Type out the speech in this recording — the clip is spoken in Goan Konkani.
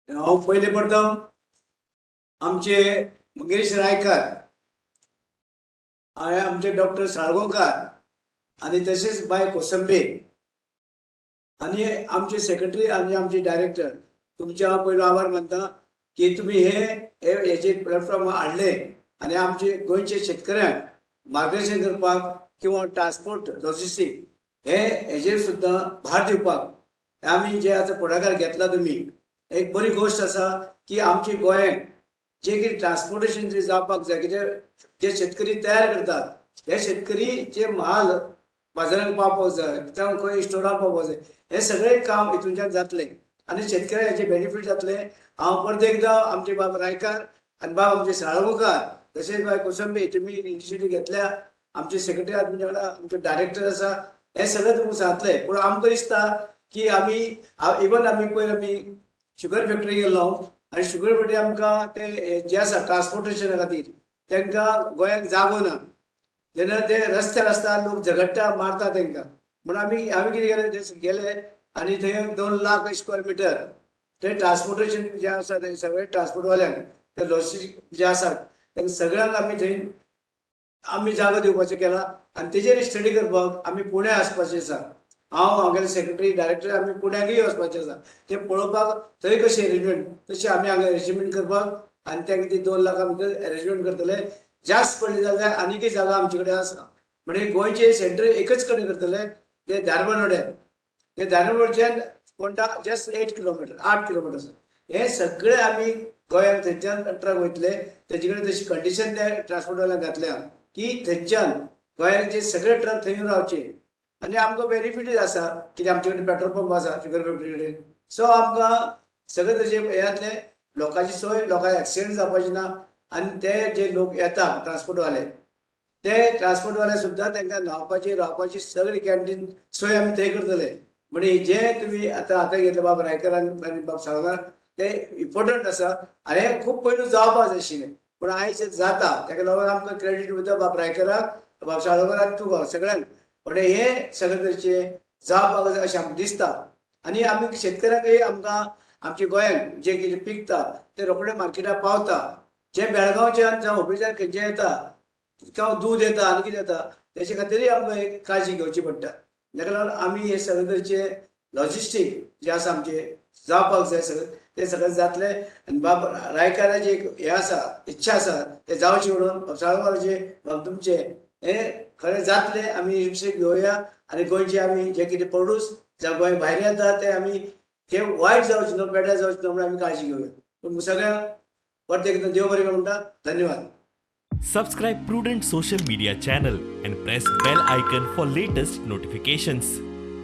हांव पयले प्रथम आमचे मंगेश रायकर आणि आमचे डॉक्टर साळगांवकार आणि तसेच बाय कोसंबे आणि आमचे सेक्रेटरी आणि आमचे डायरेक्टर, तुमचे हांव पयलो आभार मानता की तुमी हे हेजे प्लॅटफॉर्म हाडले आनी आमचे गोंयचे शेतकऱ्यांक मार्गदर्शन करपाक किंवा ट्रान्सपोर्ट लॉजिस्टीक हे हेजेर सुद्दां भार दिवपाक आमी जे आतां फुडाकार घेतला तुमी, एक बरी गोश्ट आसा की आमचे गोंयांत जे कितें ट्रान्सपोर्टेशन जे जावपाक जाय, कितें जे शेतकरी तयार करतात हे शेतकरी जे म्हाल बाजारांत पावपाक जाय, जावं खंय स्टोरान पावपाक जाय, हे सगळें काम हितूनच्यान जातलें आनी शेतकऱ्यांचे बेनिफीट जातलें. हांव परत एकदां आमचे बाब रायकार आनी बाब आमचे साळगांवकार तशेंच बाय कोसंबे, तुमी इनिशिएटीव घेतल्या, आमचे सेक्रेटरी तुमच्या वांगडा आमचे डायरेक्टर आसा, हे सगळें तुमकां सांगतलें. पूण आमकां दिसता की आमी इवन आमी पयर आमी शुगर फॅक्टरी गेल्लो आनी शुगर फॅक्टरी आमकां ते जे आसा ट्रान्सपोर्टेशना खातीर तांकां गोंयांत जागो ना, जेन्ना ते रस्त्यार आसता लोक झगडटा मारता तांकां. म्हणून आमी आमी कितें केलें, ते गेले आनी थंय 2 लाख स्क्वेअर मिटर ते ट्रान्सपोर्टेशन जे आसा ते सगळे ट्रान्सपोर्टवाल्यांक ते लॉजिस्टीक जे आसात तांकां सगळ्यांक आमी थंय आमी जागो दिवपाचें केला आनी तेजेर स्टडी करपाक आमी पुण्या वचपाचें आसा. हांव हांगेले सेक्रेटरी डायरेक्टर आमी पुण्याकूय वचपाचें आसा, तें पळोवपाक थंय कशें एरेंजमेंट तशें आमी हांगा एरेंजमेंट करपाक आनी तांकां ती 2 लाखां भितर एरेंजमेंट करतले. जास्त पडली जाल्यार आनीकय जागा आमचे कडेन आसा. म्हणजे गोंयचे सेंटर एकच कडेन करतले, ते धारबांदोड्यार, ते धारबांदोडच्यान कोणता जस्ट 8 किलोमिटर 8 किलोमिटर आसा. हे सगळे आमी गोंयांत थंयच्यान ट्रक वयतले, तेजे कडेन तशी कंडिशन त्या ट्रान्सपोर्टवाल्यांक घातल्या की थंयच्यान गोंयांत जे सगळे ट्रक थंय रावचे आनी आमकां बेनिफीटूय आसा कित्याक आमचे कडेन पेट्रोल पंप आसा शुगर फॅक्टरी कडेन. सो आमकां सगळें तशें हें जातलें, लोकांची सोय, लोकांक एक्सिडंट जावपाचे ना आनी ते जे लोक येता ट्रान्सपोर्टवाले ते ट्रान्सपोर्टवाले सुद्दां तांकां न्हांवपाची रावपाची सगळी कॅन्टीन सोय आमी थंय करतले. म्हणजे जे तुमी आतां आतां घेतले बाब रायकर आनी बाब साळगांवकार ते इम्पोर्टंट आसा आनी हें खूब पयलू जावपाक जाय आशिल्लें, पूण आयज जाता ताका लागून आमकां क्रेडीट वयता बाब रायकराक, बाब साळगांवकाराक, तुका सगळ्यांक. पण हे सगळें तरेचें जावपाक जाय अशें आमकां दिसता आनी आमी शेतकऱ्यांकय आमकां आमच्या गोंयांत जें कितें पिकता तें रोखडें मार्केटाक पावता. जें बेळगांवच्यान जावं हुबळीच्यान खंयचें येता किंवा दूद येता आनी कितें येता तेचे खातीरय आमकां एक काळजी घेवची पडटा. ताका लागून आमी हे सगळे तरेचे लॉजिस्टीक जे आसा आमचें जावपाक जाय सगळें तें सगळें जातलें. आनी बाब रायकाराची एक हें आसा, इच्छा आसा तें जावचें म्हणून, बाब साळगांवकाराचें, बाब तुमचें हें खरें जातलें. आमी इनिशिएटीव घेवया आनी गोंयचे आमी जे कितें प्रोड्यूस जावं गोंय भायर येता ते आमी ते वायट जावचें न्हू, पेड्यार जावचें न्हू म्हणून आमी काळजी घेवया. पूण सगळ्यांक परत एकदां देव बरें करूं म्हणटा. धन्यवाद. Subscribe Prudent Social Media channel and press bell icon for latest notifications.